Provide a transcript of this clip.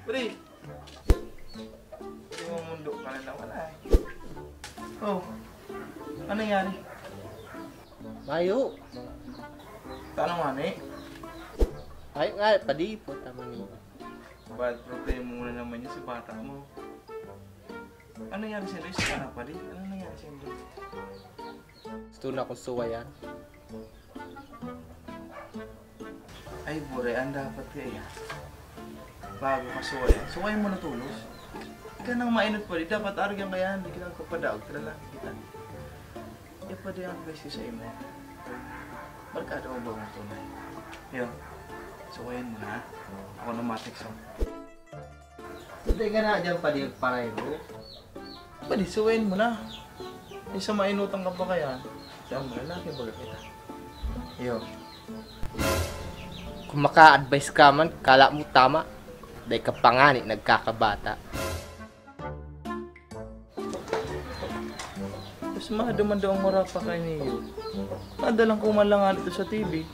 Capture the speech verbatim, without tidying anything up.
Pre! Di mo mundo ka na naman ay. Oh, ano nangyari? Mayo. Tanong nga ni. Ay, nga, padi po, tama ni. Bad problema mo na naman yun si bata mo. Ano nangyari sa'yo? Isa ka na, padi? Ano nangyari sa'yo? Gusto na akong suwayan. Ay, bure, ang dapat kaya. Bago ka suwayan. Suwayan mo na tulos. Ika nang mainot pa rin. Dapat arog yan kaya, hindi ka nagpapadaog. Lalaki kita. Di pa di ang advice ko sa imo. Barkada mo ba ang tunay? Yo, suwayan mo na. Ako na matext, oh. Hindi ka na dyan pa di magparay, bro. Pwede, suwayan mo na. Isa mainutang ka pa kaya. Siya mo, lalaki ba kita? Yo. Kung maka-advise ka man, kala mo tama. Dahil ka pa nga ni nagkakabata. Mas maduman daw ang marapa kay niyo. Nadalang ko man lang nga dito sa T V.